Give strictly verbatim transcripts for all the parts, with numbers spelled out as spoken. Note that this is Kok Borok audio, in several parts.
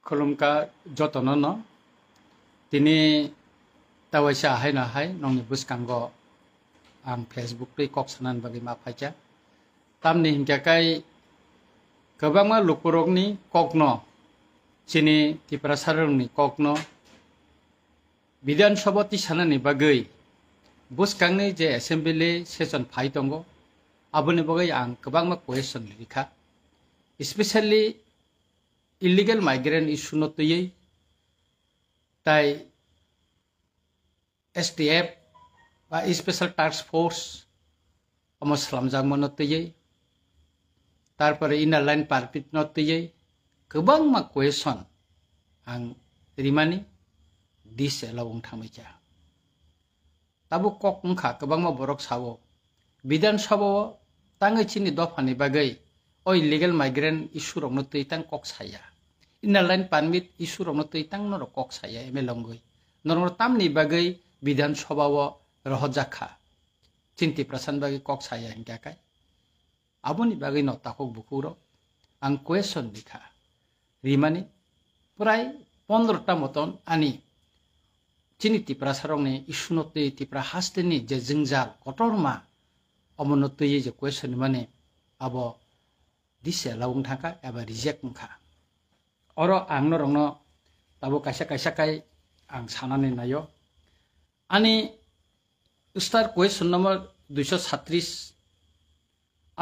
Khulumkha jotono no. Tini tawaisa haino hai nongni bwskango ang Facebook twi kok sanani bagwi ma phaikha. Tamni hinkha khe kwbangma lukurokni kokno, chini Tiprasarokni kokno Bidhan Sabha tisanani bagwi bwskangni je assembly session phai tongo, aboni bagwi ang kwbangma question rikha, especially illegal migrant issue no twiwi, tai S T F ba Special Task Force omo slamjakmano twiwi, tarpore inner line permit no twiwi kwbangma question ang rimani disallow wng thangbaikha. Tabuk kok wngkha, kwbangma borok sao, Bidhan Sabha o tangwi chini dophani bagwi o illegal migrant issue rokno twi tang kok saya, inner line permit issue rokno twi tang norok kok saya M L A wngwi, norok tamni bagwi Bidhan Sabha o rohorjak kha, chini Tiprasani bagwi kok saya hinkha khe. Aboni bagwi no takhuk bukhukrok ang question rikha, rimani prai pondro ta moton ani chini Tiprasarokni issue no twi Tipra hasteni je jwngjal kotorma omono twiwi je question rimani abo disallow wng thangkha eba reject wngkha. Oro ang norokno tabuk kaisa kaisa khai ang sanani naio. Ani star question number duiso satris.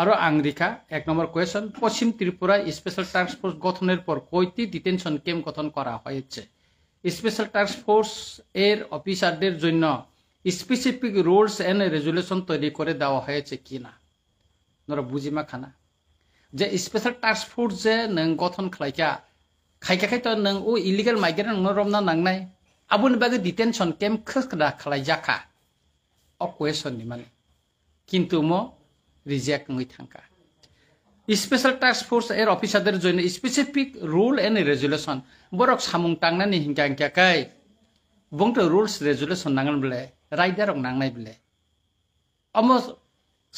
আরও আং রেখা এক নম্বর কোয়েশন, পশ্চিম ত্রিপুরায় special task force গঠনের পর কয়টি detention camp গঠন করা হয়েছে? স্পেশাল টাস্ক ফোর্স এর অফিসারদের জন্য স্পেসিফিক রুলস এন্ড রেজুলেশন তৈরি করে দেওয়া হয়েছে কিনা? Noro bujima khana, je special task force je nwng gothon khlaikha, khaikha khai to nwng o illegal migrant no romna nangnai, aboni bagwi detention camp khwkra khlaijakha. O question ni mani, kintu mo reject wngwi thangkha. Special task force er officer der joino specific rule and regulation, borok samung tangnani hinkha hinkha khai bongto rules regulation nangan bele, raidarok nangnai bele. Omo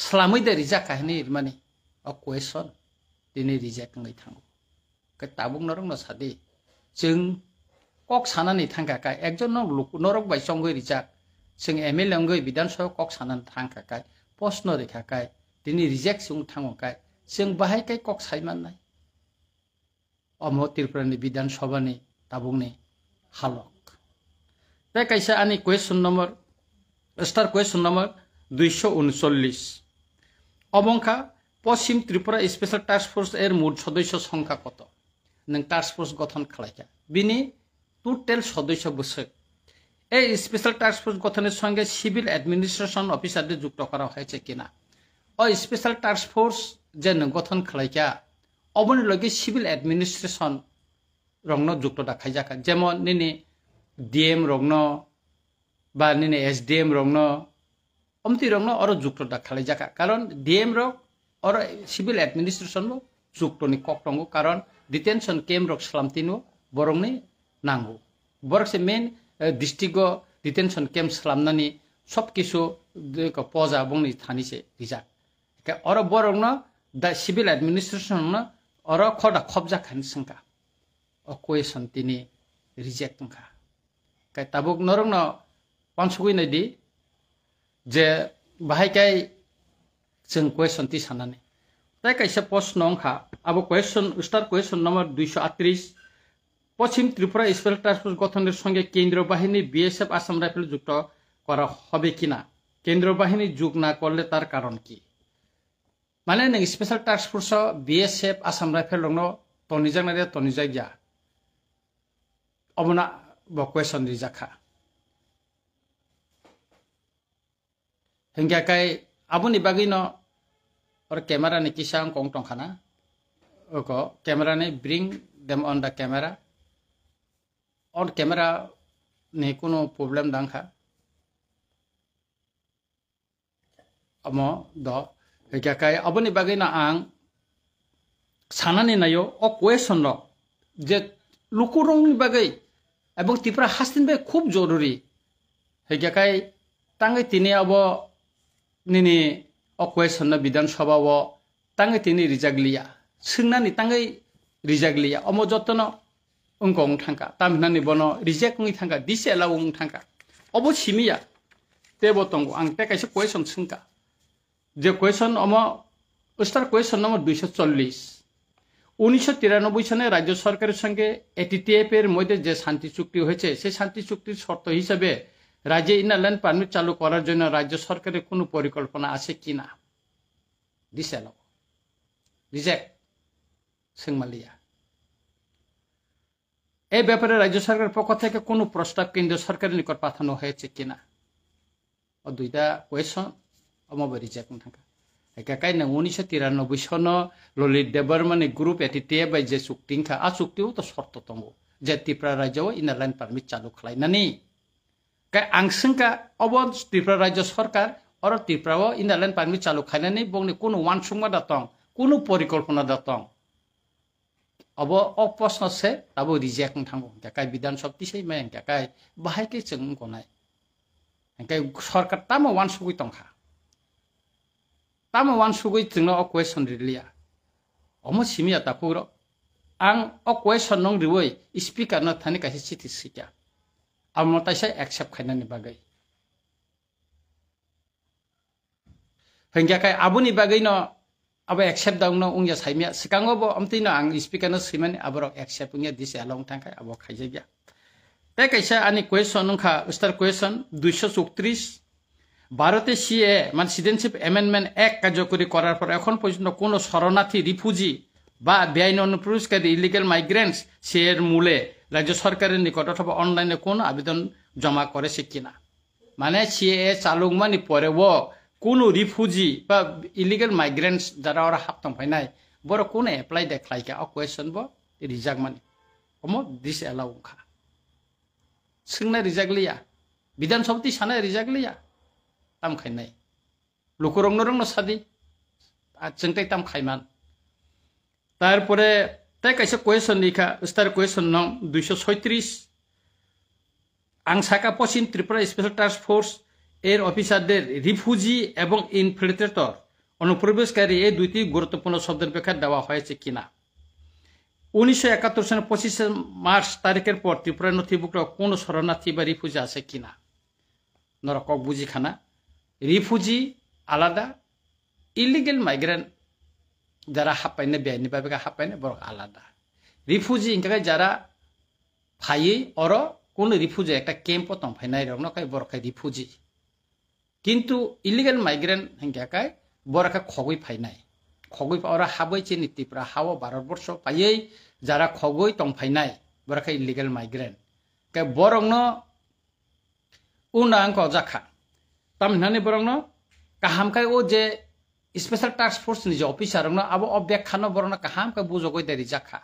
slamwi de rijak kha hinwi rimani o question tini reject wngwi thango. Khe tabuk norokno sadi, chwng kok sanani thangkha kha, ekjon no luk-, norok bai chongwi rijak, chwng M L A wngwi Bidhan Sabha kok sanani thangkha kha, post no rikha kha, tini reject se wng thango kha, chwng bahai khe kok sai mannai? Omo Tripura ni Bidhan Sabha ni tabuk ni halok. Tei kaisa ani question number, star question number দুইশো ঊনচল্লিশ. Obo wngkha, Poschim Tripura Special Task Force er mot sodosyo songkha koto? Nwng task force gothon khlaikha, bini total sodosyo bwswk. এই special task force গঠনের সঙ্গে civil administration অফিসারদের যুক্ত করা হয়েছে কিনা? ওই স্পেশাল টাস্ক ফোর্স যে nwng gothon khlaikha, oboni logi civil administration rokno jukto da khaijakha, jemon nini D M rokno ba nini S D M rokno, omtwi rokno oro jukto da khlaijakha, karon D M rok oro civil administration bo jukto ni kok tongo, karon detention camp rok slamtino borokni nango. Borok se main, eh, district o detention camp slamnani sob kisu de ko poja bongni thani se rijak. Ke oro borokno da civil administration no oro khoda khobjak khan sengkha. O question tini reject wngkha. Kai tabuk norokno pansugwi naidi je bahai kai chwng question tisanani. Tai kaisa post no wngkha, abo question, star question number দুইশো আটত্রিশ. পশ্চিম Tripura special task force গঠনের সঙ্গে কেন্দ্রীয় বাহিনী, বিএসএফ, আসাম রাইফেল যুক্ত করা হবে কিনা? কেন্দ্রীয় বাহিনী যোগ না করলে তার কারণ কি? Mane nwng special task force o B S F, Assam Rifle rokno tonijak na de tonijak ya? Obono bo question rijak kha. Hinkhe kai aboni bagwi no or camera ni kisa wng kong tong khana. Oko camera ni bring them on the camera. On camera ni kuno problem dang kha. Omo do. Hingkhe kai aboni bagwi no ang sanani naio o question rok je lukurokni bagwi ebong Tripura hasteni bagwi khub joruri. Hingkhe kai tangwi tini abo nini o question no Bidhan Sabha o tangwi tini rijak liya. Swngnani tangwi rijak liya. Omo jotono wngkha wng thangkha, tam hinani bono reject wngwi thangkha, disallow wng thangkha. Obo simiya, tebo tongo, ang tei kaisa question swngkha. Je question omo, star question number দুইশো চল্লিশ, উনিশশো তিরানব্বই সনে রাজ্য সরকারের সঙ্গে এটিটিএফ এর মধ্যে যে শান্তি চুক্তি হয়েছে, সেই শান্তি চুক্তির শর্ত হিসেবে রাজ্যে ইনার লাইন পারমিট চালু করার জন্য রাজ্য সরকারের কোনো পরিকল্পনা আছে কিনা? Disallow, reject, swngmaliya. এই ব্যাপারে রাজ্য সরকারের পক্ষ থেকে কোনো প্রস্তাব কেন্দ্রীয় সরকারের নিকট পাঠানো হয়েছে কিনা? O duita question, omo bo reject wng thangkha. Hingkhe kai nwng উনিশশো তিরানব্বই sono Lalit Debbarma ni group ATTF bai je chukti wngkha, a chukti o to shorto tongo, je Tripura rajya o inner line permit chalu khlainani. Kai ang swngkha, obo Tripura rajya sarkar, oro Tripura o inner line permit chalu khlainani bongni kunu uansukma da tong, kunu porikolpona da tong? Obo o proshno se tabuk reject wng thango, hingkhe kai Bidhan Sabha tisai maya, hingkhe kai bahai khe chwng wng konai. Hingkhe sarkar tamo uansugwi tongkha, tamo uansugwi chwngno o question riliya. Omo simiya takhuk rok, ang o question nung riwi speaker no thani kaisa chithi swikha, amo taisa accept khainani bagwi. Hingkhe kai aboni bagwino abo accept da wngno wngya saimya. Swkango bo amtwino ang speaker no swimani, aborok accept wngya, disallow wng thangkha, abo khaijakya. Tei kaisa ani question wngkha, star question দুইশো চৌত্রিশ, ভারতে সিএএ মানে citizenship amendment act কার্যকরী করার পর এখন পর্যন্ত কোনো শরণার্থী, রিফিউজি বা বেআইনি অনুপ্রবেশকারী, ইলিগাল মাইগ্রেন্টস, সিএএর মূলে রাজ্য সরকারের নিকট অথবা অনলাইনে কোনো আবেদন জমা করেছে কিনা? Mane C A A chalukmani pore o kunu refugee ba illegal migrants jara oro hap tong phainai, borok kunu apply de khlaikha, o question bo rijakmani. Omo disallow wngkha. Swngnai rijak liya, Bidhan Sabha twi sanai rijak liya, tam khainai. Lukurokno rokno sadi, a chwng tei tam khaiman. Tarpore tei kaisa question ni kha, star question no দুইশো ছয়ত্রিশ. Ang saka Poschim Tripura Special Task Force এর অফিসারদের রিফিউজি এবং ইনফিল্ট্রেটর, অনুপ্রবেশকারী, এই দুইটি গুরুত্বপূর্ণ শব্দের ব্যাখ্যা দেওয়া হয়েছে কিনা? উনিশশো একাত্তর সনের পঁচিশে মার্চ তারিখের পর ত্রিপুরার নথিভুক্ত কোনো শরণার্থী বা রিফিউজি আছে কিনা? Norok kok buji khana, refugee alada, illegal migrant jara happaina, beaini babe khe happaina, borok alada. Refugee hingkha khe jara phaiwi oro kunu refugee ekta camp o tong phainai rokno khai borok khai refugee. Kintu illegal migrant hingkha khe borok khe khogwi phainai. Khogwi pha-, oro habwi chini Tripura hao Bharat borsho phaiwi jara khogwi tong phainai, borok khe illegal migrant. Khe borokno Unda ang ko jakha. Tamni hwnani borokno kaham khai o je Special Task Force ni je officer rokno abo o bek khano borokno kaham khai bujogoi de rijak kha.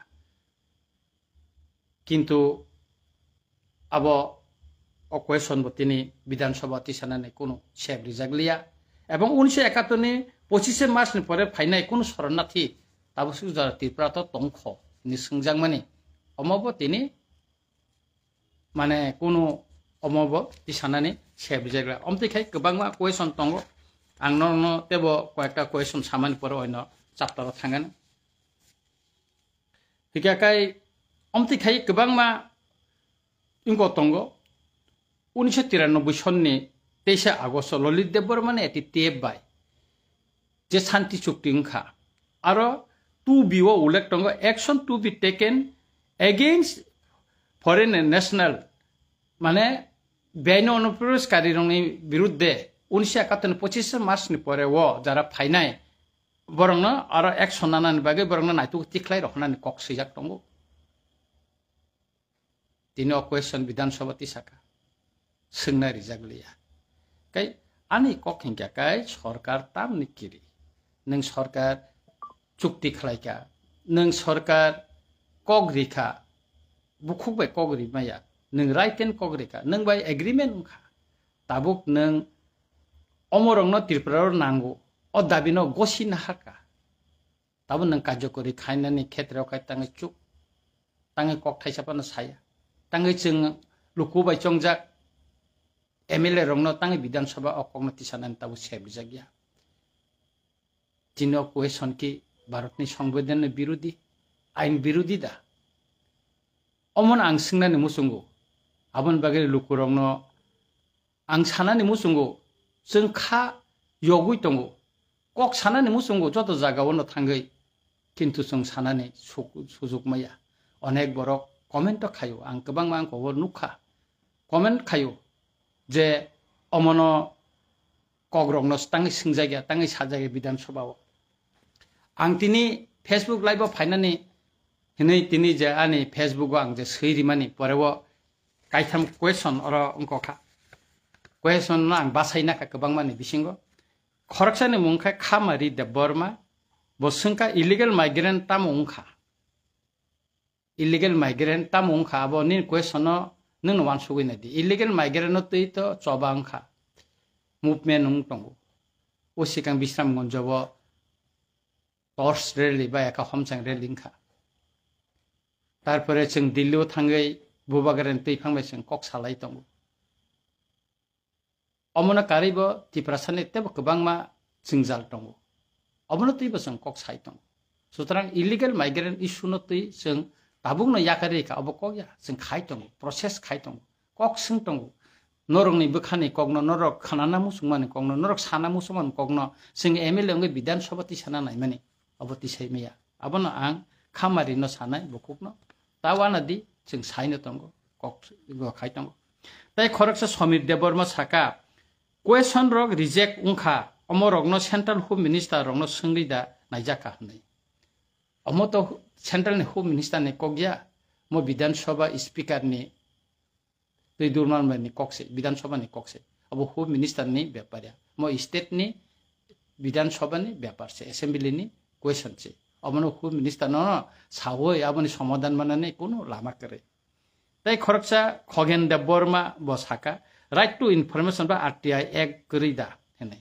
Kintu abo o question bo tini Bidhan Sabha tisanani kunu sep rijak liya. Ebong unisho ekattor ni pochishe March ni pore phainai kunu soronnathi tabuk suk jora Tripura to tongkho ni swngjakmani. Omo bo tini Mane kunu omo bo tisanani se bijagla. Omtwi khai kwbangma question tongo. Ang norokno tebo koyekta question samani pore oino chapter o thangani. Hikha khai omtwi khai kwbangma ingo tongo. Unisho tiranoboi sonni teisa Agosto Lalit Debbarmani eti tape bai je Shanti Chukti wngkha. Aro two B o ullekh tongo, "Action to be taken against foreign national," mane beaini onuprobeshkarirokni birudde unisho ekattor ni pochishe March ni pore o jara phainai borokno aro action nanani bagwi borokno naituk tikhlai roknani kok swijak tongo. Tini o question Bidhan Sabha tisaka. Swngnai rijak liya. Kai ani kok hinkha kai sorkar tamni kiri. Nwng sorkar chukti khlaikha. Nwng sorkar kok rikha. Bukhuk bai kok rimaya. Nwng right and kok rikha. Nwng bai agreement wngkha. Tabuk nwng omorokno Tripura o nango. O dabi no gosi naharkha. Tabuk nwng karjokori khainani khetreo khai tangwi chuk, tangwi kok thaisa phano saya, tangwi chwng luku bai chongjak M L A rokno tangwi Bidhan Sabha o kokno tisanani tabuk sebrijak ya. Chini o question ki Bharatni Songbidanni birodi, ain birodi da? Omono ang swngnani muchungo. Aboni bagwi lukurokno ang sanani muchungo, chwng kha yogwi tongo. Kok sanani muchungo joto jagao no thangwi, kintu chwng sanani suk-, sujuk maya. Onek borok comment o khaio, ang kwbangma ang kobo nukha. Comment khaio je omono kokrokno tangwi swngjak ya, tangwi sajak ya Bidhan Sabha o. Ang tini Facebook live o phainani hinwi tini je ani Facebook o ang je swi rimani pore o kaitham question oro wngkha. Question no ang bachai nakha kwbangma ni bisingo. Khoroksani mung khe Khamari Debbarma, bo swngkha illegal migrant tamo wngkha? Illegal migrant tamo wngkha? Abo nini question no nwng no uansugwi nai di. Illegal migrant no twi to choba wngkha. Movement wng tongo. O sikang Bisramganj o torch rally ba eka homchang rally wngkha. Tarpore chwng Delhi o thangwi Bubagrani twi phang bai chwng kok salai tongo. Omono karwi bo Tiprasani teibo kwbangma jwngjal tongo. Omono twibo chwng kok sai tongo. Sutrang illegal migrant issue no twi chwng tabukno yakarwi kha, obo kok ya, chwng khai tongo, process khai tongo, kok swng tongo. Norokni bwkhani kokno, norok khanana muchungmani kokno, norok sana muchungmani kokno chwng M L A wngwi Bidhan Sabha tisana naimani, obo tisai maya. Abono ang Khamari no sanai bukukno. Ta wana di, chwng saino tongo, kok go khai tongo. Tai khoroksa Samir Debbarma saka, question rok reject wngkha, omo rokno Central Home Minister rokno swngwi da naijak kha hwnwi. Omo to Central ni Home Minister ni kok ya, mo Bidhan Sabha Speaker ni twi durman bai ni kok se, Bidhan Sabha ni kok se. Abo Home Minister ni bepar ya. Mo state ni Bidhan Sabha ni bepar se, Assembly ni question se. Omono Home Minister no sawi aboni somadhan manani kunu lama kwrwi. Tai khoroksa Khogen Debbarma bo saka, right to information ba R T I Act kwrwi da hwnwi.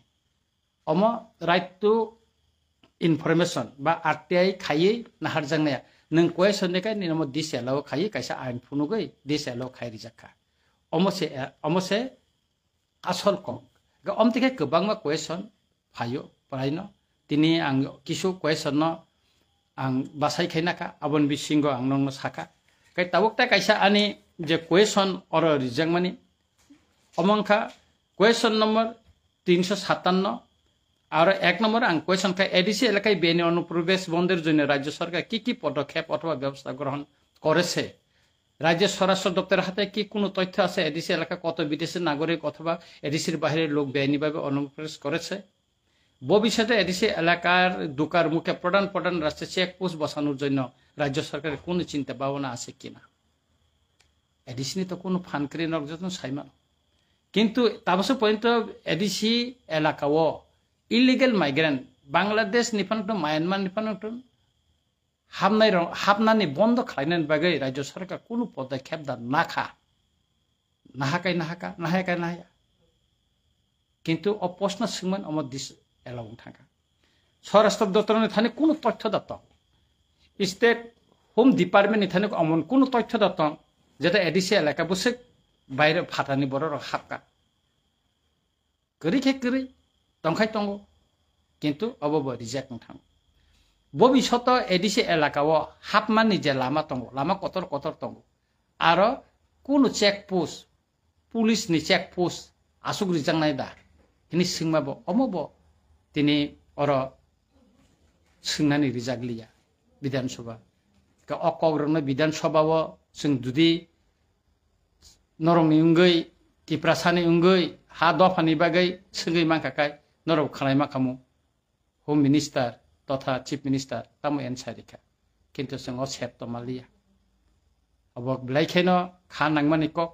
Omo right to information ba R T I khaiwi naharjaknaya. Nwng question de kai nini omo disallow khaiwi kaisa ain phunugwi disallow khai rijak kha. Omo se, omo se asol kok. Ga om tike kwbangma question phaio praino. Tini ang kisu question no ang bachai khai nakha, aboni bisingo ang nongno sakha. Kai tabuk ta kaisa ani je question oro rijakmani, omo wngkha question number তিনশো সাতান্ন, aro এক নম্বর ang question khai, A D C এলাকায় বেআইনি অনুপ্রবেশ বন্ধের জন্য রাজ্য সরকার কি কি পদক্ষেপ অথবা ব্যবস্থা গ্রহণ করেছে? রাজ্যের স্বরাষ্ট্র দপ্তরের হাতে কি কোনো তথ্য আছে এডিসি এলাকা কত বিদেশি নাগরিক অথবা এডিসির বাইরের লোক বেআইনিভাবে অনুপ্রবেশ করেছে? ভবিষ্যতে এডিসি এলাকার ঢোকার মুখে প্রধান প্রধান রাস্তায় চেকপোস্ট বসানোর জন্য রাজ্য সরকারের কোনো চিন্তা ভাবনা আছে কিনা? ADC ni to kuno phan kwrwi norok jotono sai mano. Kintu tabukso porjonto A D C elaka o illegal migrant, Bangladesh ni phano tong, Myanmar ni phano tong, hapnai rok, hapnani bondo khlainani bagwi rajya sarkar kuno podokhep da nakha. Nahakai nahaka, nahakai nahaya. Kintu o post no swngmani omo dis allow wng thangkha. Swarashtra doptor ni thani kuno tothyo da tong. State Home Department ni thani omo kuno tothyo da tong. Jeta A D C elaka bwswk baire phatani borok rok hapka. Kwrwi khe kwrwi, tongkhai tongo, kintu obo bo reject wng thango. Bobishoto A D C elaka o hapmani je lama tongo, lama kotor kotor tongo, aro kunu check post, police ni check post aswk rijaknai da hwnwi swngma bo, omo bo tini oro swngnani rijak liya Bidhan Sabha. Ka o kok rokno Bidhan Sabha o chwng judi norokni wngwi, Tiprasani wngwi, ha dophani bagwi swngwi mankha kai norok khwlaima khamu Home Minister totha Chief Minister tamo answer rikha. Kintu chwng o sep toma liya. Obo belai kheno kha nangmani kok,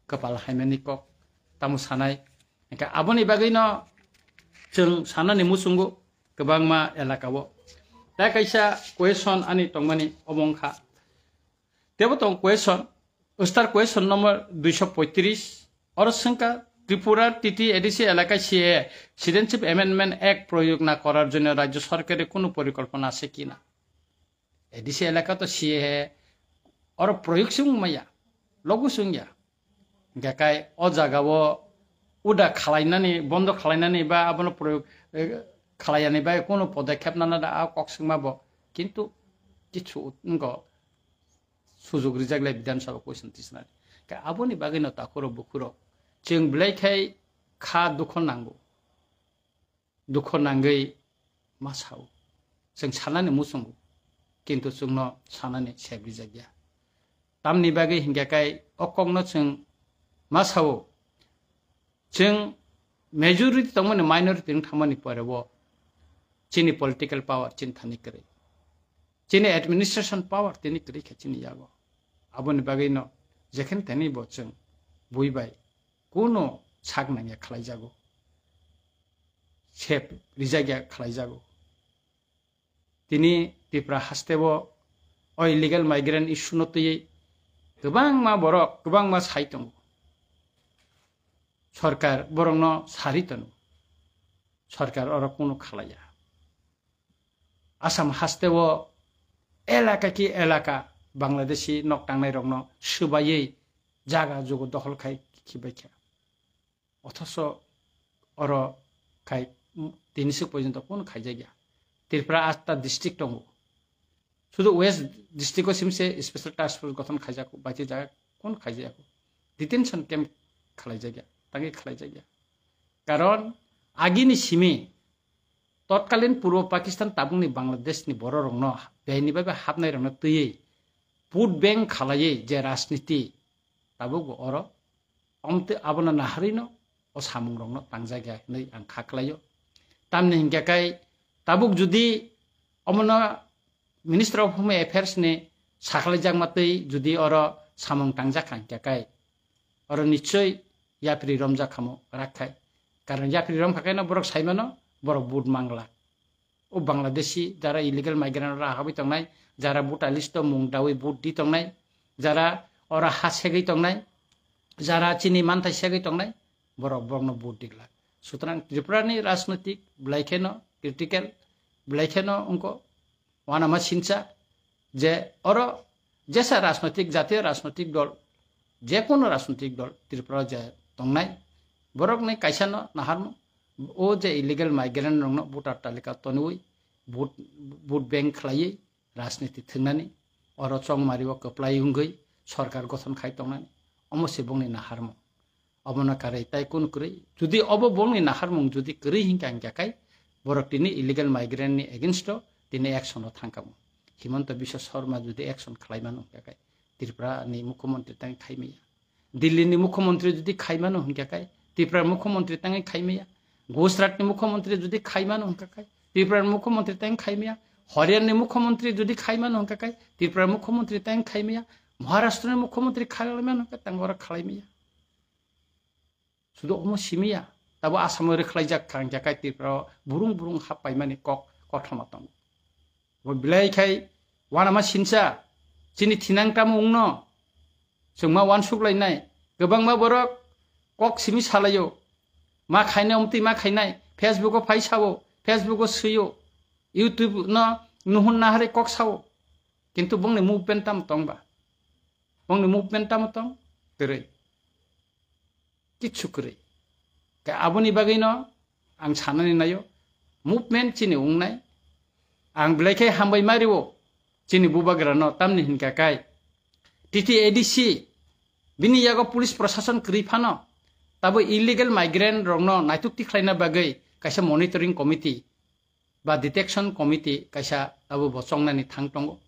kwpal haimani kok, tamo sanai. Hingkhe aboni bagwino chwng sanani muchungo kwbangma elaka o. Tai kaisa question ani tongmani omo wngkha. Tebo tong question, star question number দুইশো পঁয়ত্রিশ, oro swngkha Tripura T T A D C elaka C A A, Citizenship Amendment Act প্রয়োগ না করার জন্য রাজ্য সরকারের কোনো পরিকল্পনা আছে কিনা? A D C elaka to C A A oro proyog se wng maya, logo se wng ya. Hingkhe kai o jaga o uda khwlainani, bondo khwlainani ba abono proyog, eh, khwlaiyani bai kuno podokhep nana da a kok swngma bo. Kintu kichu wngkha. Sujuk rijak le Bidhan Sabha question tisnani. Ka aboni bagwi no takhuro bukhuro. Chwng belai khai kha dukho nango. Dukho nangwi ma sao. Chwng sanani muchungo. Kintu chwngno sanani sep rijak ya. Tamni bagwi hinkhe kai o kokno chwng ma sao. Chwng majority tongmani minority wng thangmani pore o chini political power chini thani kwrwi. Chini administration power tini kwrwi kha chini yago. Aboni bagwi no jekhen teni bo chwng bui bai kuno sak nangya khlai jago. Sep rijak ya khlai jago. Tini Tripura haste o o illegal migrant issue no twiwi kwbangma borok, kwbangma sai tongo. Sorkar borokno sari tono. Sorkar oro kunu khalaiya. Assam haste o elaka ki elaka Bangladeshi nok tangnai rokno swbaiwi jaga jugo dokhol khai khibai kha. Othoso oro khai, mm, tini swk porjonto kunu khaijak ya. Tripura atta district tongo. Sudu West district o simse special task force gothon khaijak, baiti jaga kunu khaijak. Detention camp khalai jak ya, tangi khalai jak ya. Karon agini simi totkalin Purbo Pakistan tabukni Bangladesh ni borok rokno beini bai hapnai rokno twiwi vote bank khalaiwi je rajniti tabuk bo oro omte abono naharino o samung rokno tangjak ya hinwi ang kha khlaio. Tamni hinkhe kai tabuk judi omono Minister of Home Affairs ni sakhlai jakma twi judi oro samung tangjak kha hinkhe kai oro nichoi yapri romjak khamo rakkhai. Karon yapri romkha kaino borok saimano borok vote mangla. O Bangladeshi jara illegal migrant ra habwi tongnai, jara voter list o mung dawi vote di tongnai, jara ora ha segwi tongnai, jara chini manthai segwi tongnai, borok borokno vote diglak. Sutrang Tripura ni rajnitik belai kheno critical, belai kheno wngkho wanama sincha je oro jesa rajnitik, jatiyo rajnitik dol, je kono rajnitik dol Tripura je tongnai, borokni kaisano naharmo, o je illegal migrant rokno voter talika tonwi vote, vote bank khlaiwi rajniti thwngnani, oro chongmari o kwplai wngwi sorkar gothon khai tongnani, omo se bongni naharmung. Obono karwi tai kun kwrwi, judi obo bongni naharmung judi kwrwi hinkha hinkha khai borok tini illegal migrant ni against o tini action o thangkamo. Himanta Biswa Sarma judi action khlai mano hinkha khai Tripura ni mukhyamantri tang khai maya. Delhi ni mukhyamantri jodi khai mano hinkhe kai Tripura mukhyamantri tangwi khai maya. Gujarat ni mukhyamantri jodi khai mano hinkhe kai Tripura mukhyamantri tang khai maya. Haryana ni mukhyamantri jodi khai mano hinkhe kai Tripura mukhyamantri tang khai maya. Maharashtra ni mukhyamantri khalai mano hinkhe tang oro khalai maya. Sudu omo simiya. Tabo Assam o rwkhlaijak kha hinkhe kai Tripura o burung burung hap paimani kok kothoma tongo. Bo belai khai wanama sinsa, chini thinang tamo wngno, chwngma wansuk lainai, kwbangma borok kok simi salaio, ma khainai omtwi ma khainai, Facebook o phai sao, Facebook o swio, YouTube no nuhun naharwi kok sao, kintu bongni movement tamo tong ba? Bongni movement tamo tong? Kwrwi. Kichu kwrwi. Khe aboni bagwino ang sanani naio, movement chini wngnai. Ang belai khe hambai mario chini bubagrano, tamni hinkha kai T T A D C bini yago police prosason kwrwi phano tabo illegal migrant rokno naituk tikhlaina bagwi kaisa monitoring committee ba detection committee kaisa abo bo chongnani thang tongo.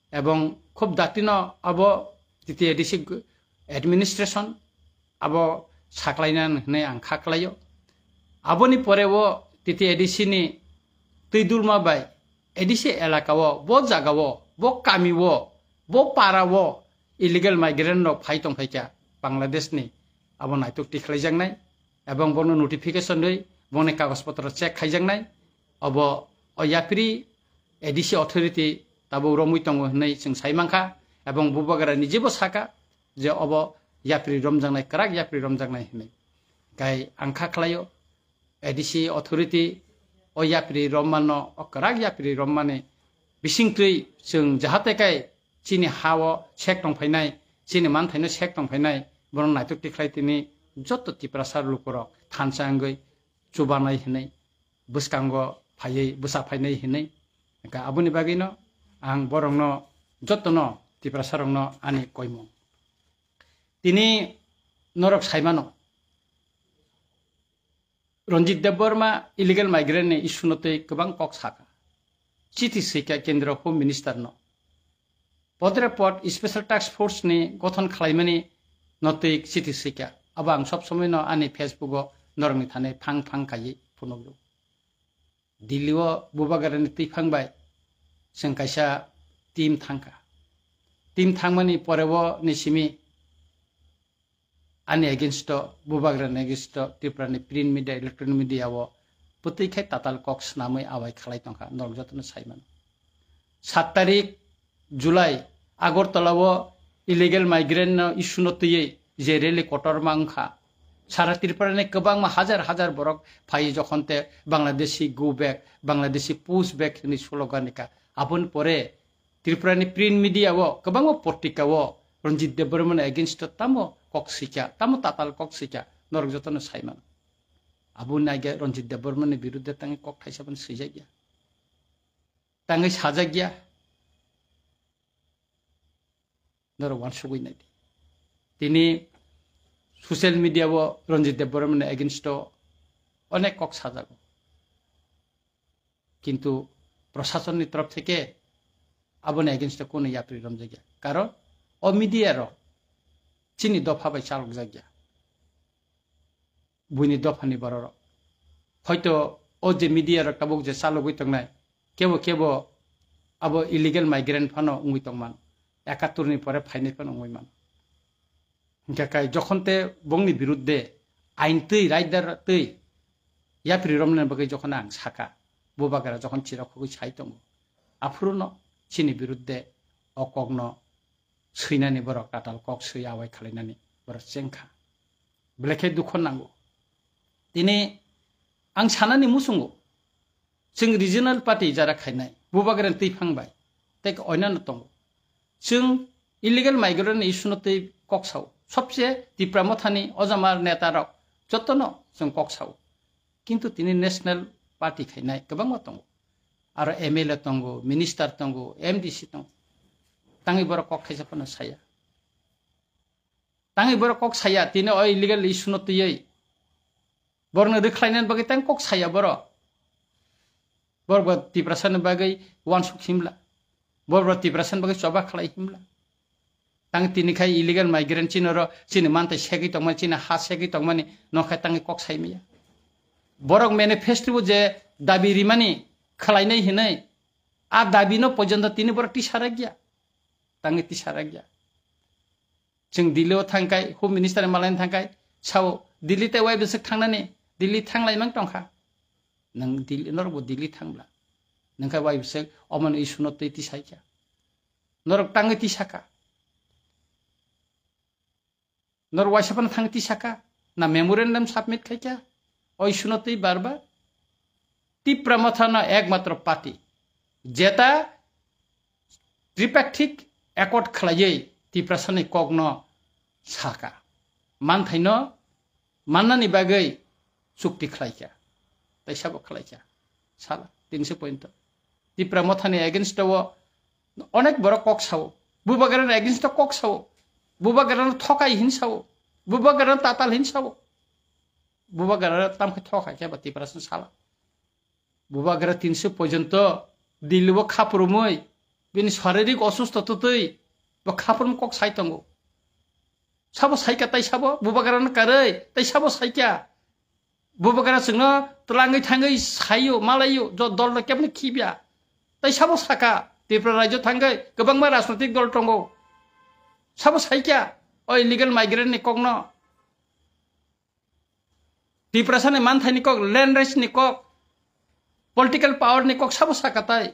Ebong khub datino abo T T A D C administration abo saklaina hinwi ang kha khlaio. Aboni pore o T T A D C ni twi dulma bai A D C elaka o, bo jaga o, bo kami o, bo para o illegal migrant rok phai tong phaikha Bangladesh ni, abo naituk tikhlaijaknai. Ebong bono notification rwi bongni kagoj potro check khaijaknai. Obo o yapri A D C authority tabuk romwi tongo hinwi chwng sai mankha, ebong bubagra nijebo saka je obo yapri romjaknai, kwrak yapri romjaknai hinwi. Kai ang kha khlaio A D C authority o yapri rommanno, o kwrak yapri rommani bisingtwi chwng jahate kai chini ha o sek tong phainai, chini manthaino sek tong phainai, bono naituk tikhlai tini joto Tiprasa lukurok thansa wngwi chubanai hinwi, bwskango phaiwi bwsa phainai hinwi. Hwnkhe aboni bagwino ang borokno jotono Tiprasarokno ani koimung. Tini norok saimano, Ranjit Debbarma illegal migrant ni issue no twi kwbang kok saka. Chithi swika Kendra Home Minister no. Podre pod Special Task Force ni gothon khlaimani no twi chithi swika. Abo ang sob somoi no ani Facebook o norokni thani phang phang kaiwi phunukgo. Delhi o Bubagrani twiphang bai chwng kaisa team thangkha. Team thangmani pore o ni simi ani against o, Bubagrani against o, Tripura ni print media, electronic media o bwtwi khai tatal kok swnamwi awai khlai tongkha, norok jotono sai mano. Sat tarik July, Agartala o illegal migrant no issue no twiwi je rally kotorma wngkha, sara Tripura ni kwbangma hajar hajar borok phai jokhon te Bangladeshi go back, Bangladeshi push back hwnwi slogan rikha. Aboni pore Tripura ni print media o kwbangma portika o Ranjit Debbarma ni against o tamo kok swikha, tamo tatal kok swikha, norok jotono sai mano. Aboni age Ranjit Debbarma ni birudde tangwi kok thaisa phano swijakya, tangwi sajakya. Norok uansugwi naidi. Tini social media o Ranjit Debbarma ni against o onek kok sajago. Kintu prasasonni torof theke aboni against o kunu yapri romjakya. Karon o media rok chini dopha bai chalokjakya. Buini dophani bororok. Hoito o je media rok tabuk je chalogwi tongnai, kebo kebo abo illegal migrant phano wngwi tongmano. Ekattor ni pore phainai phano wngwi mano. Hingkha kai jokhon te bongni birudde ain twi, raidar twi, yapri romnani bagwi jokhon ang saka, Bubagra jokhon chirakhogwi sai tongo, aphuru no chini birudde o kokno swinani borok tatal kok swi awai khwlainani borok chengkha. Belai khe dukho nango. Tini ang sanani muchungo, chwng regional party jara khainai, Bubagrani twiphang bai, tei oinano tongo. Chwng illegal migrant ni issue no twi kok sao. Sobse Tipra Mothani ojamar neta rok jotono chwng kok sao. Kintu tini national party khainai kwbangma tongo. Aro M L A tongo, minister tongo, M D C tongo. Tangwi borok kok thaisa phano saya. Tangwi borok kok saya, tini o illegal issue no twiwi. Borokno rwkhlainani bagwi tang kok saya borok. Borok bo Tiprasani bagwi uansuk himla. Borok bo Tiprasani bagwi choba khlai himla. Tang tini khai illegal migrant chini oro chini mantai segwi tongmani, chini ha segwi tongmani, no khai tangwi kok sai maya. Borok manifesto bo je dabi rimani khlainai hinwi, a dabi no porjonto tini borok tisa rakya. Tangwi tisa rakya. Chwng Delhi o thangkai, Home Minister ni malaini thangkai, sao Delhi tei wai bwswk thangnani, Delhi thanglai mang tongkha. Nwng Delhi, norokbo Delhi thangbla. Nwng khe wai bwswk omono issue no twi tisaikha. Norok tangwi tisaka. Norok waisa phano thangwi tisaka. Na memorandum submit khaikha. O issue no twi bar bar. Tipra Motha no ekmatro party. Jeta tripartite accord khlaiwi Tiprasani kokno saka. Manthaino mannani bagwi chukti khlaikha. Tei sabo khlaikha. Sala, tinso point. Tipra Mothani against o onek borok kok sao. Bubagrani against o kok sao. Bubagrano thokai hin sao. Bubagrano tatal hin sao. Bubagrano tamkhe thokai khe ba Tiprasani sala. Bubagra tinso porjonto Delhi o khapurumwi bini sharirik osustho twtwi bo khapurum kok sai tongo. Sabo saikha tai sabo Bubagrano karwi tai sabo saikha. Bubagra chwngno twlangwi thangwi saio, malaio, jo-, dolno keboni khibya. Tai sabo saka, Tripura rajyo thangwi kwbangma rajnotik dol tongo. Sabo saikha, o illegal migrant ni kokno. Tiprasani manthaini kok, land rights ni kok, political power ni kok sabo saka tai.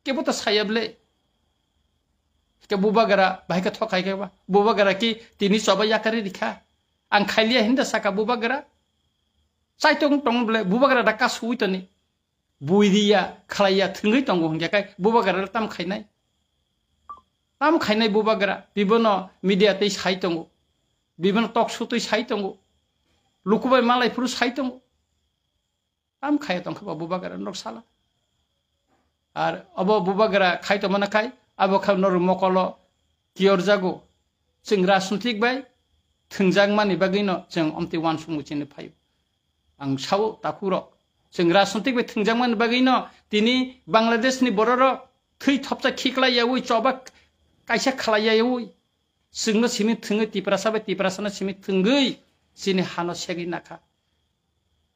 Kebo to saya ble. Ke Bubagra, bahai khe thokai khe ba. Bubagra ki tini choba yakari rikha. Ang khailiya hinda saka Bubagra. Chaitung tong ble, Bubagra da kasui toni. Buidiya, khlaiya, thwngwi tongo hingkhe kai Bubagra tam khainai. Tam khainai Bubagra, bibono media tei sai tongo. Bibono talk show tei sai tongo. Lukubai malai phuru sai tongo. Tam khaya tongkha ba Bubagra norok sala. Ar obo Bubagra khai tongmana khai, Abo kha norok mokolo kiyorjago. Chwng rajnitik bai thwngjakmani bagwino chwng omtwi uansukmung chini phaio. Ang sao takhurok, chwng rajnitik bai thwngjakmani bagwino tini Bangladeshni bororok thwi thopsa khiklai yaui, choba kaisa khalai yaui, chwngno simi thwngwi, Tiprasa bai Tiprasano simi thwngwi chini hano segwi nakha.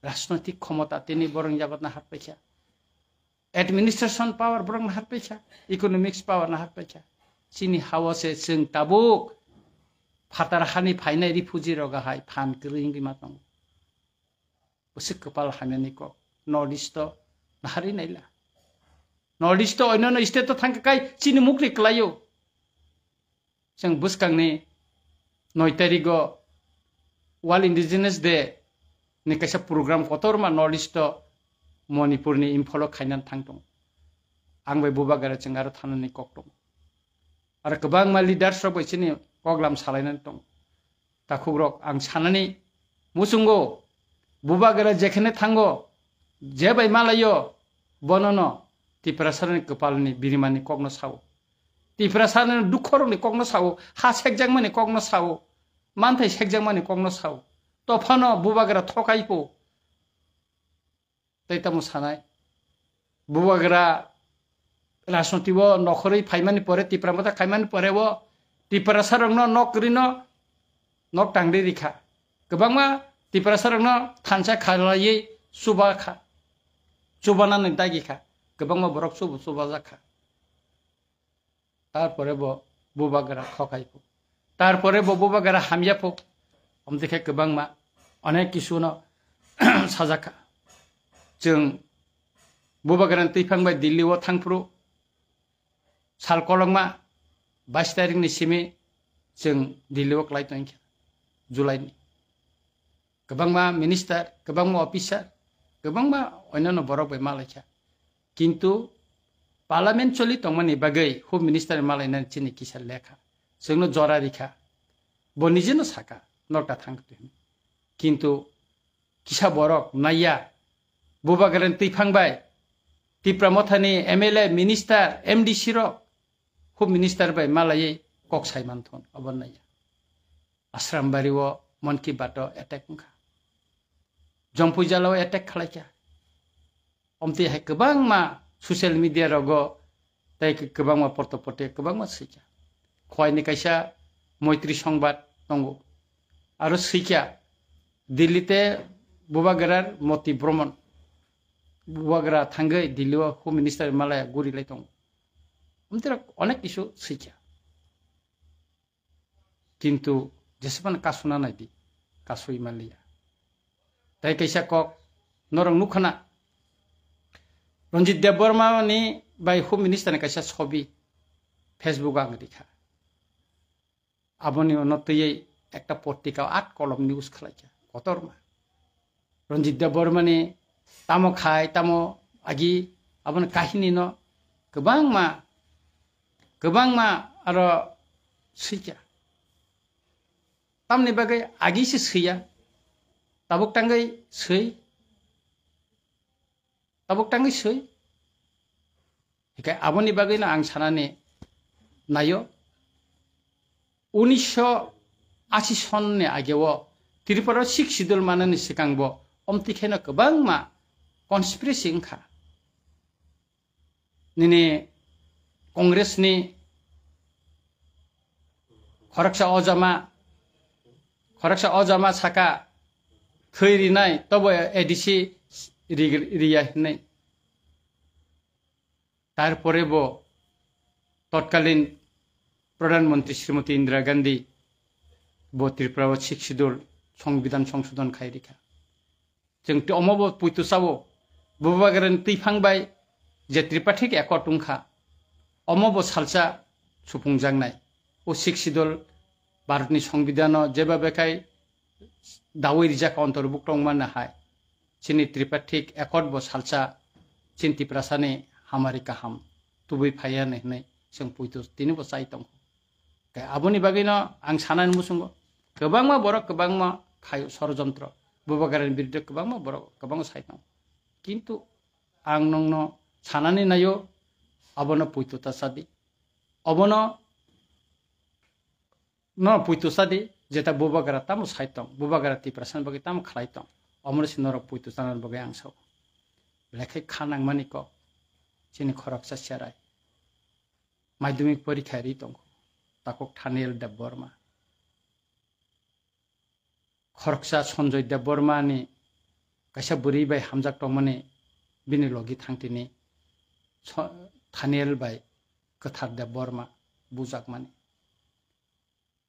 Rajnitik khomota tini borok jagatno happaikha. Administration power borok naharpaikha, economics power naharpaikha. Chini hao se chwng tabuk phatar hani phainai refugee rok hai phan kwrwi wngwi ma tongo. Bwswk kwpal hamyani kok. North East o naharwi naila. North East o onyono state o thangkha kai chini mukri kwlaio. Chwng bwskangni noi tarigo World Indigenous Day ni kaisa program kotorma North East o Manipur ni Imphal o khaina thang tongo. Ang bai bubagra chwng aro thanani kok tongo. Aro kwbangma leaders rok bai chini koklam salainani tongo. Takhukrok, ang sanani muchungo, bubagra jekhene thango, je bai malaio, bonono Tiprasarani kwpalni birimani kokno sao. Tiprasarani dukkhorokni kokno sao, ha sekjakmani kokno sao, manthai sekjakmani kokno sao. Tophano bubagra thokai pho. Tei tamo sanai. Bubagra rajnoti o nokhorwi phaimani pore, Tipra Motha khaimani pore o Tiprasarokno nok kwrwino nok tangri rikha. Kwbangma Tiprasarokno thansa khalaiwi chuba kha. Chubanani dagi kha. Kwbangma borok chubu chubajak kha. Tarpore bo bubagra thokai pho. Tarpore bo bubagra hamya pho. Omtwi khe kwbangma onek kisu no sajak kha. Chwng bubagrani twiphang bai Delhi o thangphuru sal kolokma bais tarikni simi chwng Delhi o klai tongkha, July ni. Kwbangma minister, kwbangma officer, kwbangma onyono borok bai malaikha. Kintu parliament choli tongmani bagwi home minister malainani chini kisa lekha. Chwngno jora rikha. Bo nijeno saka, nokta thang twi hwnwi. Kintu kisa borok naiya, bubagrani twiphang bai Tipra Mothani M L A, minister, M D C rok home minister bai malaiwi kok sai manthon, obo naiya. Asrambari o Mon Ki Baat o attack wngkha. Jompuijala o attack khalaikha. Omtwi hai kwbangma social media rogo tei kwbangma porto porte kwbangma swikha. Khoini kaisa Moitri Songbat tongo. Aro swikha Delhi te bubagra Moti Bromon. Bubagra thangwi Delhi o home minister malaya guri lai tongo. Omtwi rok onek kisu swikha. Kintu jesebano kasuna naidi, kasui manliya. Tai kaisa kok norok nukhana, Ranjit Debbarma ni bai Home Minister ni kaisa sobi Facebook ang rikha. Aboni ono twiwi ekta portika at kolom news khalaikha. Kotorma. Ranjit Debbarmani tamo khai, tamo agi, aboni kahini no kwbangma, kwbangma aro swikha. Tamni bagwi agi se swiya, tabuk tangwi swi, tabuk tangwi swi. Hikai aboni bagwino ang sanani nayo, unisho ashi sonni ageo Tripura o Sixth Schedule manani swkangbo omtwi kheno kwbangma conspiracy wngkha. Nini Congress ni khoroksa ojama, khoroksa ojama saka thwi rinai, tobo A D C ri-, riya hinwi. Tarpore bo totkalin Pradhan Mantri Srimati Indira Gandhi bo Tripura o Sixth Schedule Songbidan Songsodhon khai rikha. Chwng twi omo bo puitu sao, bubagrani twiphang bai je Tripartite Accord wngkha, omo bo salsa supungjaknai. O Sixth Schedule Bharatni Songbidano jeba bekhai dawi rijak, ontorbukto wngmani hai. Chini Tripartite Accord bo salsa chini Tiprasani hamari kaham tubui phaiya hinwi chwng puitu tini bo chai tongo. Khe aboni bagwino ang sanani muchungo, kwbangma borok kwbangma khaio sorojontro, bubagrani biruddhe kwbangma borok kwbangma sai tongo. Kintu ang nongno sanani naio, abono puitu ta sadi. Obono no puitu sadi, jeta bubagra tamo sai tong, bubagra Tiprasani bagwi tamo khlai tong, omono se norok puitu chanani bagwi ang sao. Belai khe kha nangmani kok, chini khoroksa cherai. Madhyamik porikha ri tongo, takhuk Thaniel Debbarma. Khoroksa Sanjoy Debbarma ni kaisa bwrwi bai hamjak tongmani bini logi thangtini so-, Thaniel bai Kwthar Debbarma bujakmani.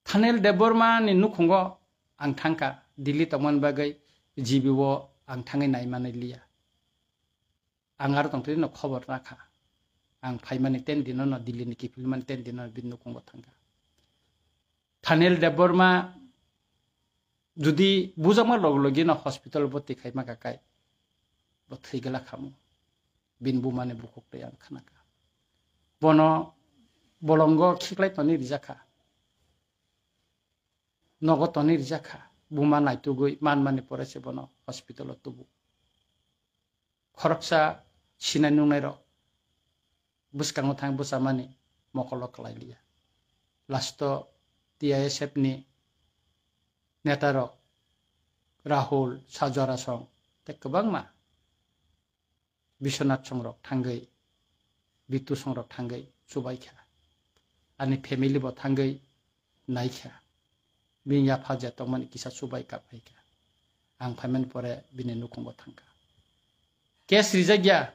Thaniel Debbarma ni nukhungo ang thangkha, Delhi tongmani bagwi G B o ang thangwi naimani liya. Ang aro tongtwino khobor nakha. Ang phaimani ten dino no, Delhi ni kiphilmani ten dino no bini nukhungo thangkha. Thaniel Debbarma judi bujakma log logi no hospital boti khaima kakai, bo thwi gela khamu. Bini bumani bukhuk twi ang khanakha. Bono bolongo khiklai toni rijakha. Nogo toni rijakha. Buma naitugwi manmani pore se bono hospital o tubu. Khoroksa sinai nungnairok bwskango thang bwchamani mokolo kwlai liya. Last o T I S F ni netarok Rahul, Sajwara song tei kwbangma Biswanath songrok thangwi, Bitu songrok thangwi chubaikha. Ani family bo thangwi naikha. Bini yapha je tongmani kisa chubai kap phaikha. Ang phaimani pore bini nukhungo thangkha. Case rijakya.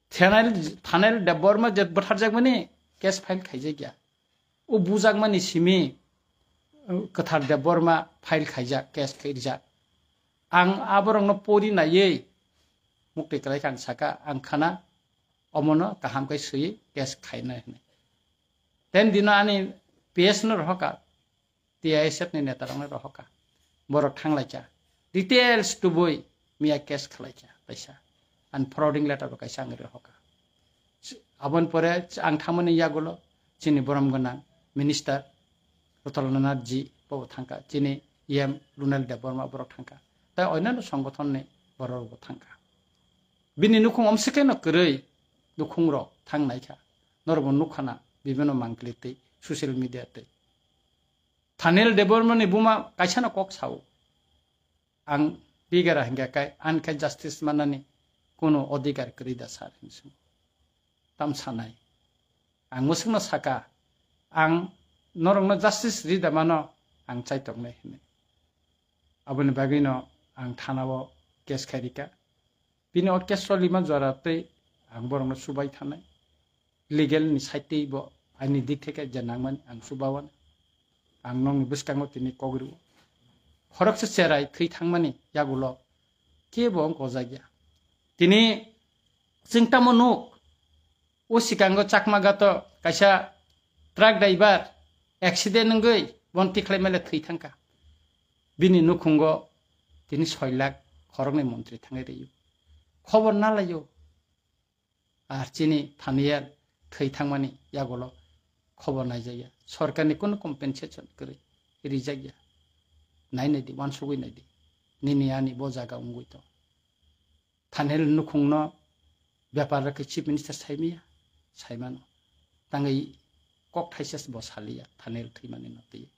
Thanail, Thanail Debbarma je bwtharjakmani case file khaijakya. O bujakmani simi, uh, Kwthar Debbarma file khaijak, case khaijak. Ang aborokno pori naiwi mukti kwlai kha ang saka, ang khana omono kaham khe swiwi case khainai hwnwi. Ten dino ani P S no rohoka, T I S F ni neta rokno rohoka. Borok thanglaikha. Details tubui miya case khwlaikha kaisa. Ani forwarding letter bo kaisa ang rohoka. Aboni pore ang thangmani yagulo chini borom gwnang minister Rotol Nath ji bo thangkha, chini E M Runal Debbarma borok thangkha. Tai onyanno songothon ni borok bo thangkha. Bini nukhung omsike no kwrwi nukhung rok thang naikha. Norok bo nukha na bibino mangkli tei social media tei. Thaniel Debbarma ni buma kaisa no kok sao. Ang bigara hingka kai, ang khe justice manani kuno odhikar kwrwi da sir hinwi swngo. Tam sanai. Ang mwswkno saka, ang norokno justice rida mano, ang chaitok nai hinwi. Aboni bagwino ang thana o case khai rika. Bini o case solima jora tei ang borokno chubai thanai. Legal ni side tei bo aini dik theke je nangmani ang chubawan. Ang nokni bwskango tini kok rwo. Khoroksa cherai thwi thangmani yagulo kebo wng kojakya. Tini chwng tamo nuk, o sikango Chakma gato kaisa truck driver accident wngwi bon tikhlai mele thwi thangkha. Bini nukhungo tini soi lakh khoroknwi montri thangwi rwo. Khobor nalaio. Ar chini Thaniel thwi thangmani yagulo khobor naijakya. Sorkarni kunu compensation kwrwi rijakya. Nai naidi, uansugwi naidi. Nini ani bo jaga wngwi tong. Thaniel nukhungno bepar rwkhe Chief Minister saimaya, saimano. Tangwi kok thaisa bo saliya Thaniel thwimani no twi.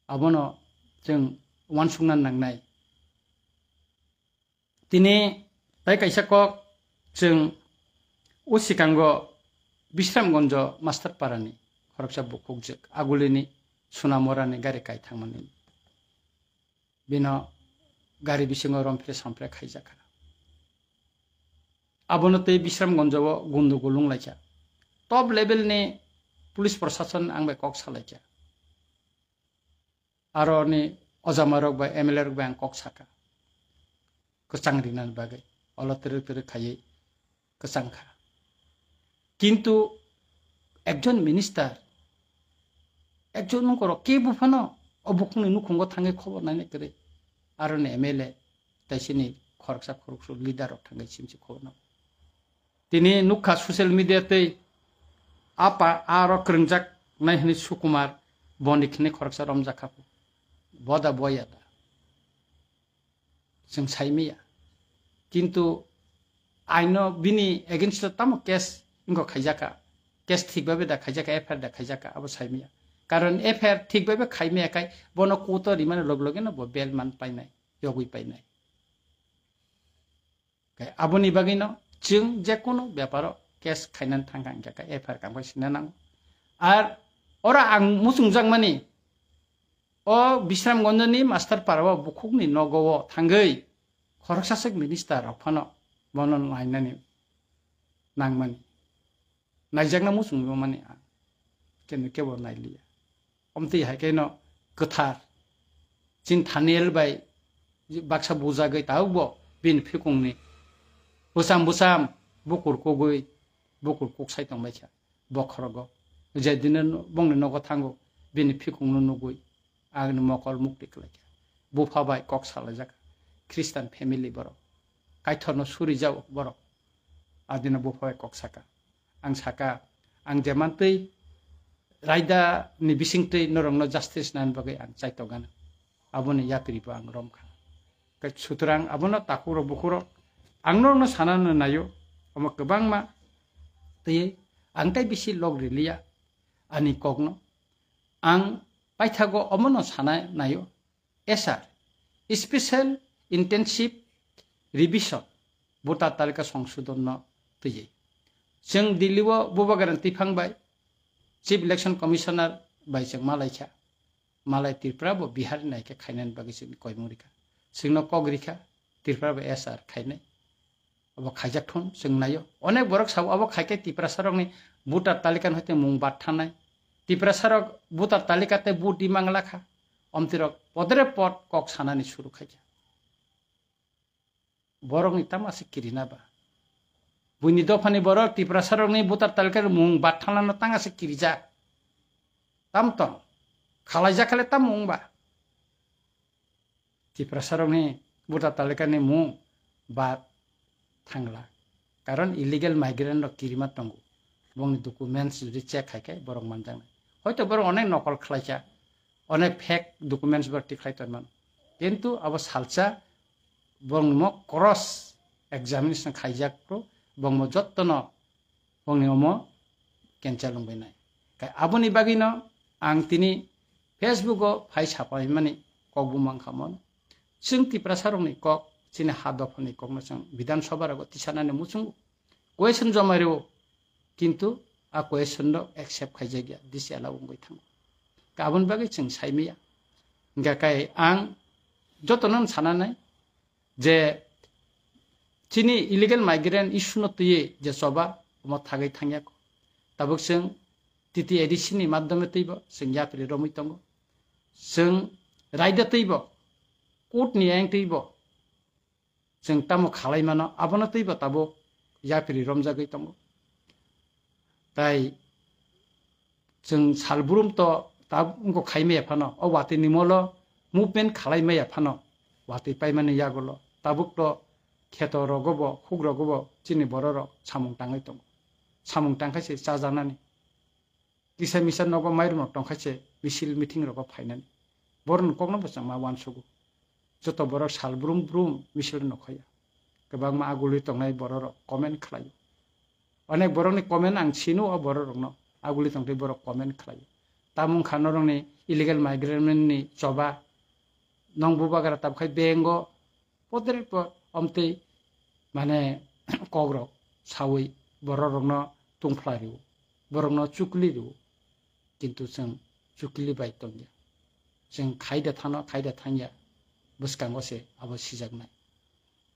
Abono chwng uansukna nangnai. Tini tai kaisa kok chwng o sikango Bisramgonjo Master Parani khoroksa bukhukjwk agulini Sunamorani gari kai thangmani. Bino gari bisingo romphre samphre khaijakha. Abono tei Bisramgonjo o gundugul wnglaikha. Top level ni police prosason ang bai kok salaikha. Aro ni ojamarok bai M L A rok bai ang kok saka. Kwchang rinani bagwi. Olo twrwk twrwk khaiwi kwchang kha. Kintu ekjon minister, ekjon nongkhorok kebo phano o bukhukni nukhungo thangwi khobor naina kwrwi. Aro ni M L A tei chini khoroksa khoroksa leader rok thangwi simsi khobor no. Tini nukha social media tei apa aro kwrwngjak nai hwnwi Sukumar Bonik hwnwi khoroksa romjak kha. Boda boya da. Chwng saimaya. Kintu aino bini against o tamo case wngkha khaijaka, case thik babe da khaijaka, F I R da khaijaka, abo saimaya. Karon F I R thik babe khaimaya kai bono court o rimani log loge no bo bail man painai, yogwi painai. Kai aboni bagwi no chwng je kono beparo case khainani thangkha hingkha khe F I R kamkha sina nango. Ar ora ang muchungjakmani o Bisramganjni Master Para o bukhukni nogo o thangwi khoroksa swk minister rok phano bono nainani nangmani. Naijakna muchungmani ang kenu kebo nailiya. Omtwi hai khe no kwthar chin Thaniel bai baksa bujagwi tabukbo bini phikungni bwsam bwsam bukur kugwi bukur kuksai tongbaikha bokhorogo. Je dino bongni nogo thango bini phikungno nugwi agni mokol mukti kwlaikha. Bupha bai kok salaijak Christian family borok. Kaithorno surijao borok. Adino bupha bai kok saka. Ang saka, ang jemantwi raida ni bisingtwi norokno justice nani bagwi ang chaitokgana. Aboni yapri bo ang romkha. Sutrang abono takhurok bukhurok ang norokno sanano naio, omo kwbangma twi ang tai bisi log riliya ani kokno. Ang paithago omono sana naio, S R, Special Intensive Revision, voter talika songsodonno twiwi. Chwng Delhi o Bubagrani twiphang bai Chief Election Commissioner bai chwng malaikha. Malai Tripura bo Bihar ni naikhe khainani bagwi chwng koimung rikha. Chwngno kok rikha Tripura bo S R khainai. Obo khaijak thung chwng naio. Onek borok sao obo khaikhe Tiprasa rokni voter talika ni hoite mung bad thanai. Tiprasa rok voter talika tei vote di mangla kha. Omtwi rok podre pod kok sanani suru khaikha. Borokni tamo ase kirina ba? Buini dophani borok Tiprasa rokni voter talika ni mung bad thanglano tang ase kirijak. Tam tong. Khalaijak khale tamo wng ba? Tiprasa rokni voter talika ni mung bad thangla. Karon illegal migrant rok kirima tongo. Bongni documents jodi check khai khe borok manjaknai. Hoito borok onek nokol khlaikha, onek fake documents bo tikhlai tongmano. Kintu abo salsa bongni mo cross examination khaijak to, bongmo jottono bongni omo cancel wngbainai. Kai aboni bagwino ang tini Facebook o phai sapaimani kok bumang khamon. Chwng Tiprasa rokni kok, chini ha dophani kokno chwng Bidhan Sabha rogo tisanani muchungo. Question joma rwo, kintu a question rok accept khaijakya, disi allow wngwi thango. Ka aboni bagwi chwng saimaya. Hingkha kai ang jotono sananai je chini illegal migrant issue no twiwi je choba omo thagwi thangya. Tabuk chwng T T A D C ni madhyome twibo chwng yapri romwi tongo. Chwng raida twibo, court ni ayang twibo chwng tamo khalai mano, abono twibo tabuk yapri romjagwi tongo. Tai chwng salbrum to tabuk wngkha khai maya phano, o watwi ni molo movement khalai maya phano, watwi paimani yagulo tabuk to kheto rogo bo, huk rogo bo chini borok rok samung tangwi tongo. Samung tangkha se chajaknani. Kisa misa nogo mairum rok tongkha se misil meeting rogo phainani. Borokni kokno bo chwng ma uansugo. Joto borok sal brum brum misil no khaya. Kwbangma agulwi tongnai borok rok comment khlaio. Onek borokni comment ang sino o borok rokno agulwi tongtwi borok comment khlaio. Tamung kha norokni illegal migrant ni choba nong bubagra tabkhai bengo podre po omtwi mane kokrok sawi borok rokno tungphla rio, borokno chukli rio, kintu chwng chukli bai tongya. Chwng khaida thano, khaida thangya, bwskango se abo sijaknai.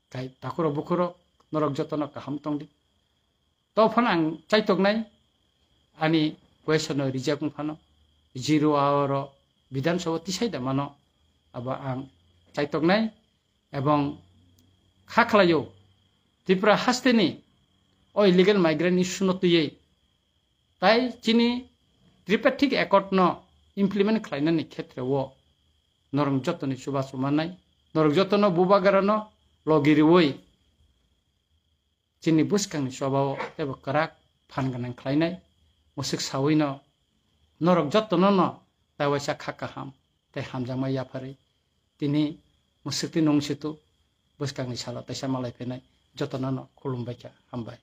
Kai takhurok bukhurok norok jotono kaham tongdi. To phano ang chaitoknai ani question no reject wng phano zero hour o Bidhan Sabha tisai da mano abo ang chaitoknai ebong kha khlaio Tripura hasteni o illegal migrant issue no twiwi tai chini Tripartite Accord no implement khlainani khetre o norok jotoni chubachu mannai, norok jotono bubagra no logi riwi chini bwskangni chobao teibo kwrak phan gwnang khlainai. Mwswk sawino norok jotono no tai waisa kha kaham tei hamjakma yapharwi tini mwswktwi nung situ bwskangni salo teisa malai phainai. jotono no khulumbai kha, hambai.